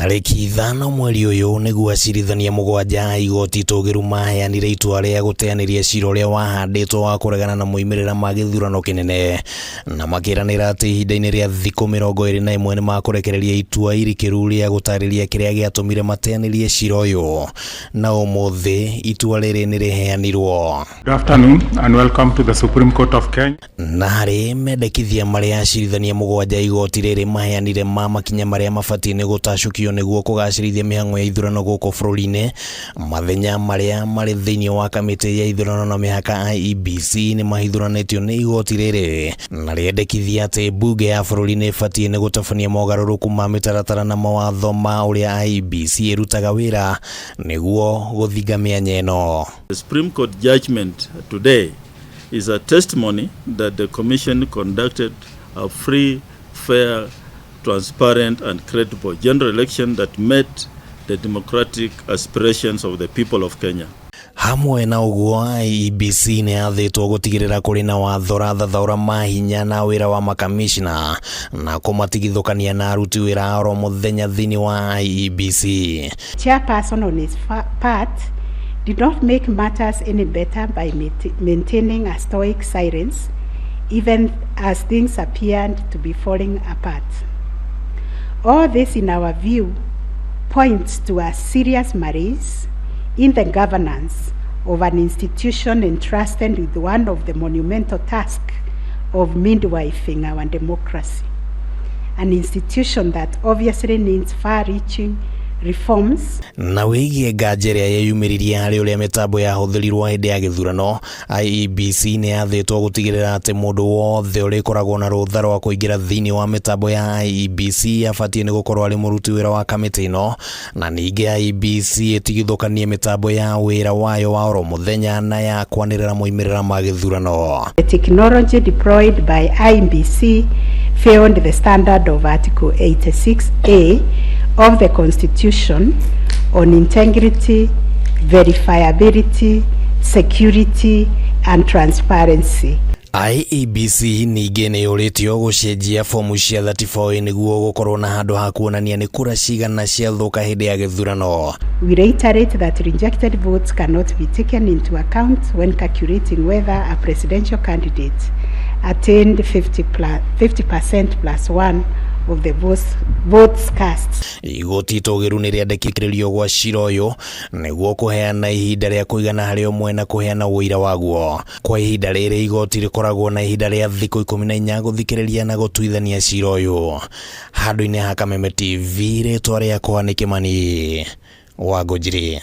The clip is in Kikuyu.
Tarĩki 5 mweri ũyũ nĩguo acirithania 7 a igoti itũgĩru maheanire itua rĩa gũteanĩria cira ũrĩa wahandĩtwo wa kũregana na moimĩrĩra ma gĩthurano kĩnene, na makĩranĩra atĩ ihinda-inĩ rĩa thikũ 21 nĩ makũrekereria itua irikĩru rĩa gũtarĩria kĩrĩa gĩatũmire mateanĩrie cira ũyũ, na ũmũthĩ itua rĩrĩ nĩ rĩheanirwo. Good afternoon and welcome to the Supreme Court of Kenya. Na harĩ mendekithia marĩa acirithania 7 a igoti rĩrĩ maheanire ma makinya marĩa mabatiĩ nĩ gũtacũkio nĩguo kũgacĩrithia mĩhang'o ya ithurano gũkũ bũrũri-inĩ, mathenya marĩa marĩ thĩinĩ wa kamĩtĩ ya ithurano na mĩhaka IEBC nĩ mahithuranĩtio nĩ igoti rĩrĩ, na rĩendekithia atĩ mbunge ya bũrũri nĩ ĩbatiĩ nĩ gũtabania mogarũrũku ma mĩtaratara na mawatho ma ũrĩa IEBC ĩrutaga wĩra nĩguo gũthinga mĩanya ĩno. The Supreme Court judgment today is a testimony that the Commission conducted a free, fair, transparent and credible general election that met the democratic aspirations of the people of Kenya. Hamwe na ũguo, IEBC nĩ yathĩtwo gũtigĩrĩra kũrĩ na watho ũrathathaũra mahinya na wĩra wa makamishna na kũmatigithũkania na aruti wĩra a oro mũthenya thĩinĩ wa IEBC. Chairperson on his part did not make matters any better by maintaining a stoic silence, even as things appeared to be falling apart. All this, in our view, points to a serious malaise in the governance of an institution entrusted with one of the monumental tasks of midwifing our democracy, an institution that obviously needs far-reaching reforms. Na wĩgiĩ nganja ĩrĩa yeyumĩririe harĩ ũrĩa mĩtambo yahũthĩrirwo hĩndĩ ya gĩthurano, IEBC nĩ yathĩtwo gũtigĩrĩra atĩ mũndũ wothe ũrĩkoragwo na rũtha rwa kũingĩra thĩinĩ wa mĩtambo ya IEBC abatiĩ nĩ gũkorwo arĩ mũruti wĩra wa kamĩtĩ ĩno, na ningĩ IEBC ĩtigithũkanie mĩtambo ya wĩra wayo wa oro mũthenya na ya kwanĩrĩra moimĩrĩra ma gĩthurano. The technology deployed by IEBC failed the standard of Article 86A of the Constitution on integrity, verifiability, security, and transparency. IEBC ningĩ nĩ yũrĩtio gũcenjia fomu cia 34A nĩguo gũkorwo na handũ ha kuonania nĩ kura cigana ciathũka hĩndĩ ya gĩthurano. We reiterate that rejected votes cannot be taken into account when calculating whether a presidential candidate attained 50% plus one of the votes cast. Igoti itũgĩru nĩ rĩandĩkithĩrĩrio gwa cira ũyũ nĩguo kũheana ihinda rĩa kũigana harĩ ũmwe na kũheana ũira waguo. Kwa ihinda rĩrĩ, igoti rĩkoragwo na ihinda rĩa thikũ 14 gũthikĩrĩria na gũtuithania cira ũyũ. Handũ-inĩ ha Kameme TV, rĩtwa rĩakwa nĩ Kĩmani wa Ngũnjiri.